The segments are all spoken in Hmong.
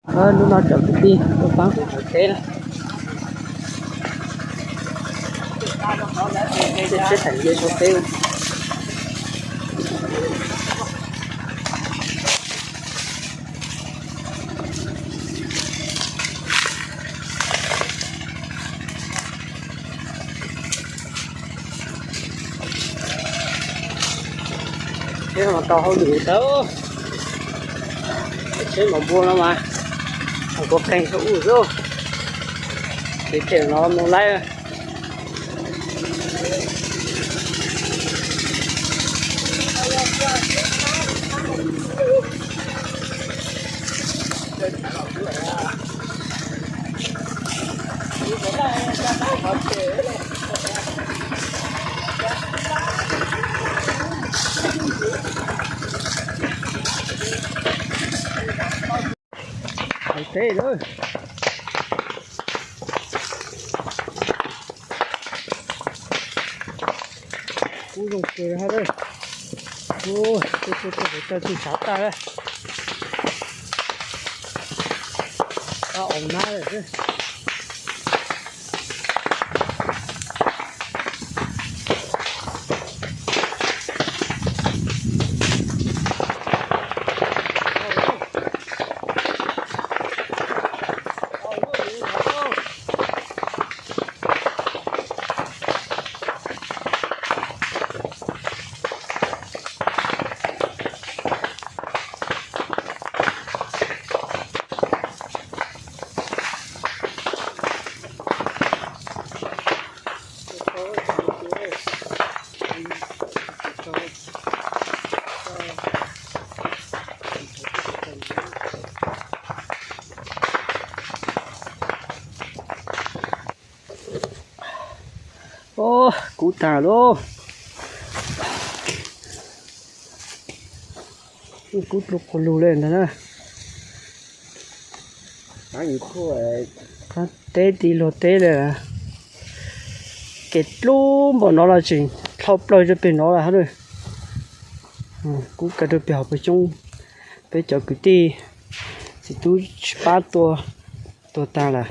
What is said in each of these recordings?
Hnub no cov kwv tij tuaj pab kuv hauv teb na. Tsheb thaij nce sau teb. Tsheb mas tau hauj lwm tau. Tsheb mos npua no mas kuv qeeg tau ub xwb. Ces them no mus laib. Hauv teb lawm. Kub zoo kawg ha. Ua, tej tug hluas taws twb xav tag lawm. Ab, au nab lawm xwb. Ub, kub tag lauj. Kub dlua quas lug li ntag na. Qab teb ti luag teb li. Kev dlub npaum no los tseem dlhau plaws rau pem no lawm hab. Kub kaw rau pem hauv pawg xyoob, peb cov kwv tij txiv tub tsis pab tua, tua tag lawm.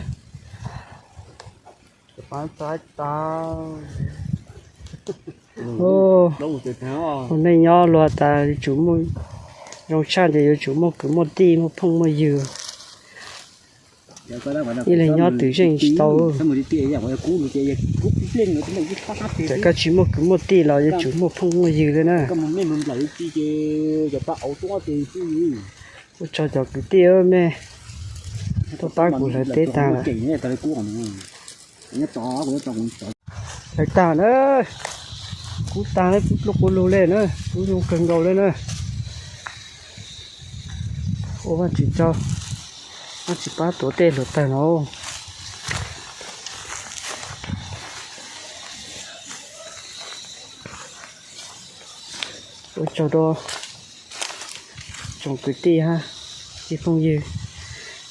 Ua neej nyob luag tas yuav tsum muaj, zoo tshaj ces yuav tsum muaj kwv muaj tij muaj phooj muaj ywg. Ib leeg nyob twv zeej tsis tau. Txawm koj tsis muaj kwv muaj tij los yuav tsum muaj phooj muaj ywg li na. Ua tsaug cov kwv tij mej tuaj pab kuv hlawv teb tag lawm. Hlawv tag na, kub tag na, kub dlua quas lug li na, kub zoo kawg nkaus li na. Ua Vajtswv tsaug, Vajtswv pab tuav tej hluav taws no. Ua tsaug rau tsoom kwv tij hab tij phooj ywg,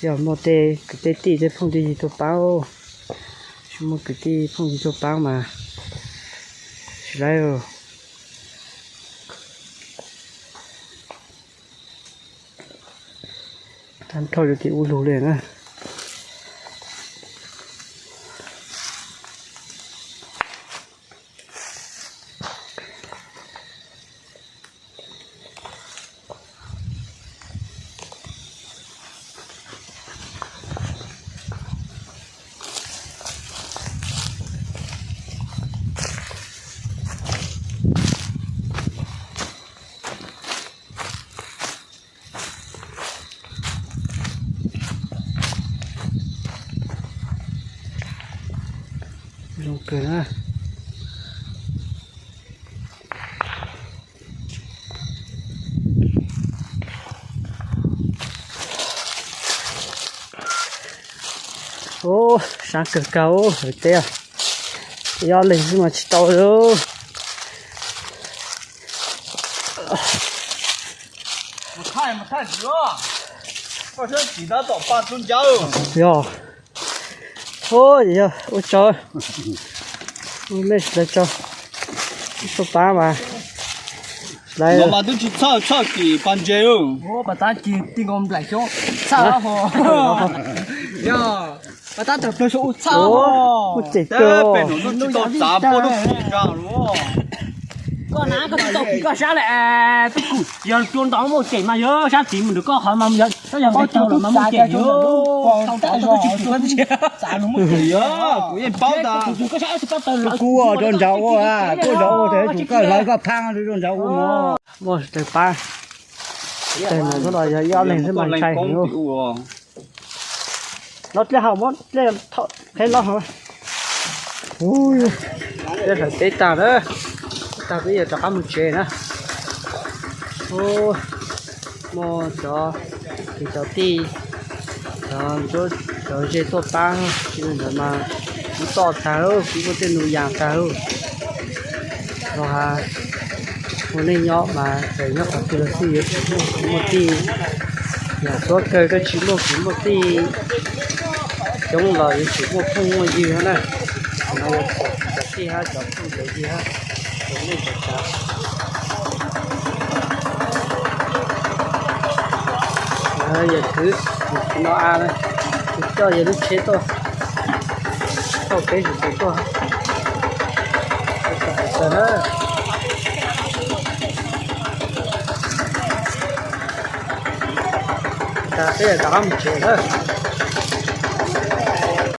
yog muaj tej kwv tej tij tej phooj tej ywg tuaj pab, tsis muaj kwv tij phooj ywg tuaj pab mas tsis laib. Tag nrho rau tim ub lug li na. Zoo kawg na. Ub, sab kawg kawg ub, hauv teb, ib ob leeg xwb mas tsis tau li. Yog, ub, yog ua tsaug, ua mej sawv daws tsaug, ib tuaj pab mas Mas twb tsis txhawj, txhawj kim pas ntses. Pas tab kis ti nkaus nplaim xyoob txhaj ho. Yog pas tab tawm plaws xyoob ua txhaj ho. Ua ces pem no tsis tau txav poj lub kim nrag los. Koj na koj tsis tau kim koj sab lawm, twb kum yog cua ntau muaj cem mas yog sab tid mus nrog koj qhov mas yog yog tau los mas muaj cem yog. Kuv yeej paub tas. Kuv ua rau ntsawg ua, kuv rau ua tas tsum koj hlawv koj phaab rau ntsawg ua mog. Muaj tawg pab, tawg no tub los yog ib ob leeg xwb mas ntshai heev. Los dlej hauv muab dlej qheb lob hauv. Dlej hlawv teb tag na, tag peb yuav rov qab mus tsev na. Muaj cov, cov tij, cov ntsuab, cov ze tuaj pab, tsis li ntawd mas kuv toj tag lauj, kuv muaj tej nus yas tag lauj. Los has ua neej nyob mas txawm nyob qhov twg los xij yuav tsum muaj kwv muaj tij. Yam txhua kawg koj tsis muaj kwv muaj tij coob los yuav tsum muaj phooj muaj ywg na. Qhov no yuav tsum cov tij hab cov phooj cov ywg hab, cov neej cov tsav. Yawm txwv, yawm txwv no a, tus coj yawg lub tsheb tuaj, thauj peb tus txwv tuaj. Tag peb rov qab mus tsev na.